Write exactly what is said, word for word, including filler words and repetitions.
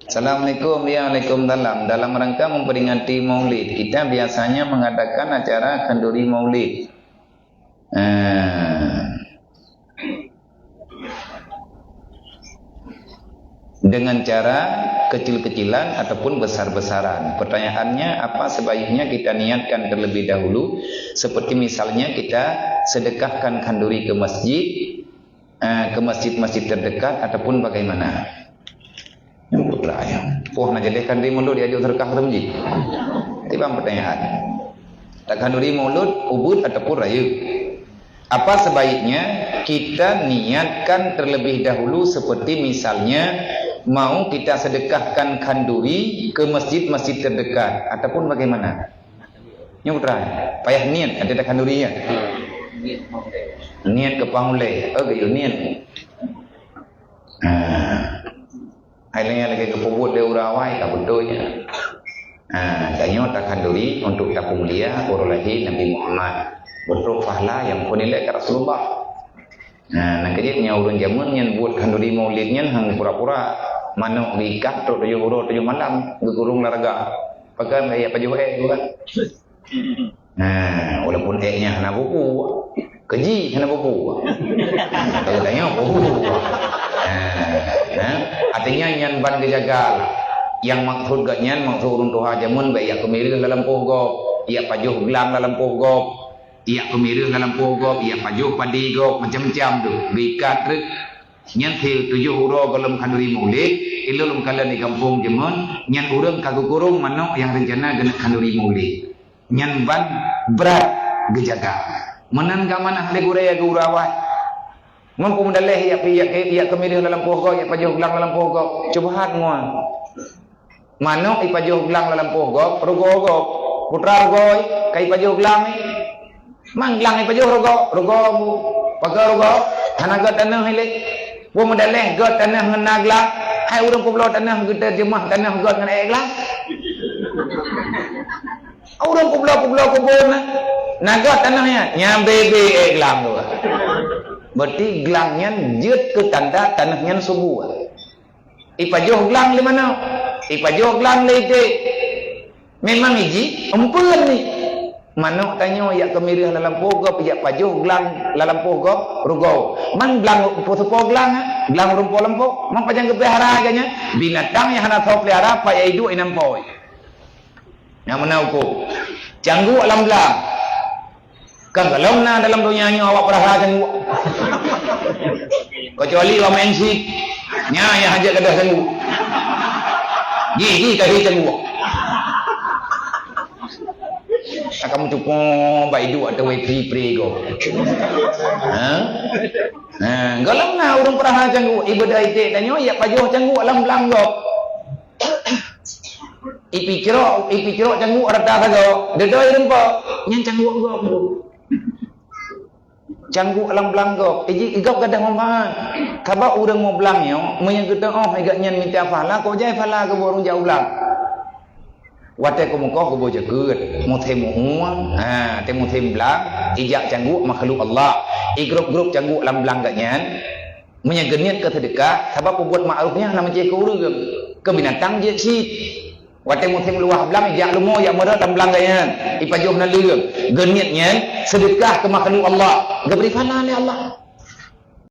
Assalamualaikum. Ya, waalaikumsalam. Dalam rangka memperingati Maulid, kita biasanya mengadakan acara khanduri Maulid. Eh, dengan cara kecil-kecilan ataupun besar-besaran. Pertanyaannya, apa sebaiknya kita niatkan terlebih dahulu, seperti misalnya kita sedekahkan khanduri ke masjid, eh, ke masjid-masjid terdekat ataupun bagaimana? Nyang putra ya. Poh na jadi khanduri Maulud diajak sedekah ke masjid. Tiba pertanyaan. Takhanduri Maulud, ubit ataupun rayeuk? Apa sebaiknya kita niatkan terlebih dahulu, seperti misalnya mau kita sedekahkan khanduri ke masjid-masjid terdekat ataupun bagaimana? Nyang putra, payah niat ada takhanduri ya. Niat ke pangulai, oh, geuyue niat. Ha. Hai lagèe lagèe geupeubuet lé ureueng awai ka beutôi nyan. Ha, tanyoe takhanduri untuk tapeumulia uroe lahé Nabi Muhammad. Beutôi pahala nyang peunilai keu Rasulullah. Ha, nyang keujeuet nyan ureueng jameun nyan buet khanduri Maulid nyan hang pura-pura. Manok geuikat trok tujoh uroe tujoh malam geukurong lam raga. Pakon bèk jak pajoh èk tu kan. Nah, walaupun èk nyan hana bubu, keujih hana bubu. Kalau tanya bubu. Nah, nah, artinya nyan ban geujaga. Nyang maksud geuh nyan, maksud ureueng tuha jameun bèk jak keumireuh lam lampôh gob, jak pajoh glang lam lampôh gob, jak keumireuh lam lampôh gob, jak pajoh padé gob, macam-macam tu. Geuikat treuk. Nyan si tujoh uroe gohlom khanduri Maulid, ilôn lôn kalon di gampông jameun, nyan ureueng ka geukurong manok nyang reuncana geuneuk khanduri Maulid. Nyan ban brat geujaga. Meunan ka manah lé gurèe geurawat. Ngon peumeudaléh jak pi-, jak ke-, jak keumireuh lam lampôh gob, jak pajoh glang lam lampôh gob. Cubahat ngon. Manok ipajoh glang lam lampôh gob, rugoe gob. Putra rugoe, ka ipajoh glang. Mang glang ipajoh rugoe, rugoe bu. Pakon rugoe, hana göt tanoh ilèe. Peumeudaléh göt tanoh ngon na glang. Hai ureueng peubloe tanoh geuteurjeumah tanoh göt ngon èk glang. Ureueng peubloe-peubloe keubeuen na. Na göt tanoh nyan, nyan bèe-bèe èk glang tu. Berarti glang nyan jeuet keu tanda tanoh nyan subur. Ipajoh glang lé manok. Ipajoh glang lé iték. Memang iji, empeuen ni. Manok tanyoe jak keumireuh lam lampôh gob, jak pajoh glang lam lampôh gob, rugoe. Man glang peusupo glang, glang ureueng po lampôh. Man pajan geupelihara geuh nyan, binatang nyang hana soe pelihara, pat jak iduek inong po. Nyang meunan huköm. Cangguek lam blang. Kan golom na dalam donya nyoe awak peurasa cangguek. Kecuali awak main sik. Nyan nyang hajat gadôh cangguek. Ji, ji, ka hi cangguek. Akan meucupo bak iduek ateueh wifi pre go. Ha? Ha, golom na ureueng peurasa cangguek, ibeudôh iték tanyoe, jak pajoh cangguek lam blang gob. Ipicrok, ipicrok cangguek rata sagoe, deudoi rumpok, nyan cangguek gob. Cangguek lam blang gob, iji gob gadôh manfaat. Sabab ureueng mublang nyoe, meunyoe geuteu'oh gobnyan mita pahala, kok jai pahala keu ureueng jak u blang. Watèe keumeukoh geuboh jakeuet, musém ueng, ha, watèe musém blang, ijak cangguek makhluk Allah, igrôp-grôp cangguek lam blang gobnyan. Meunyoe geuniet keu seudeukah, sabab peubuet ma'ruf nyan hana meucéh keu ureueng, keu binatang jeuet cit. Watèe musém luwah blang, ijak leumo jak meurot lam blang gobnyan, ipajoh naleueng. Geuniet nyan seudeukah keu makhluk Allah, geubri pahala lé Allah.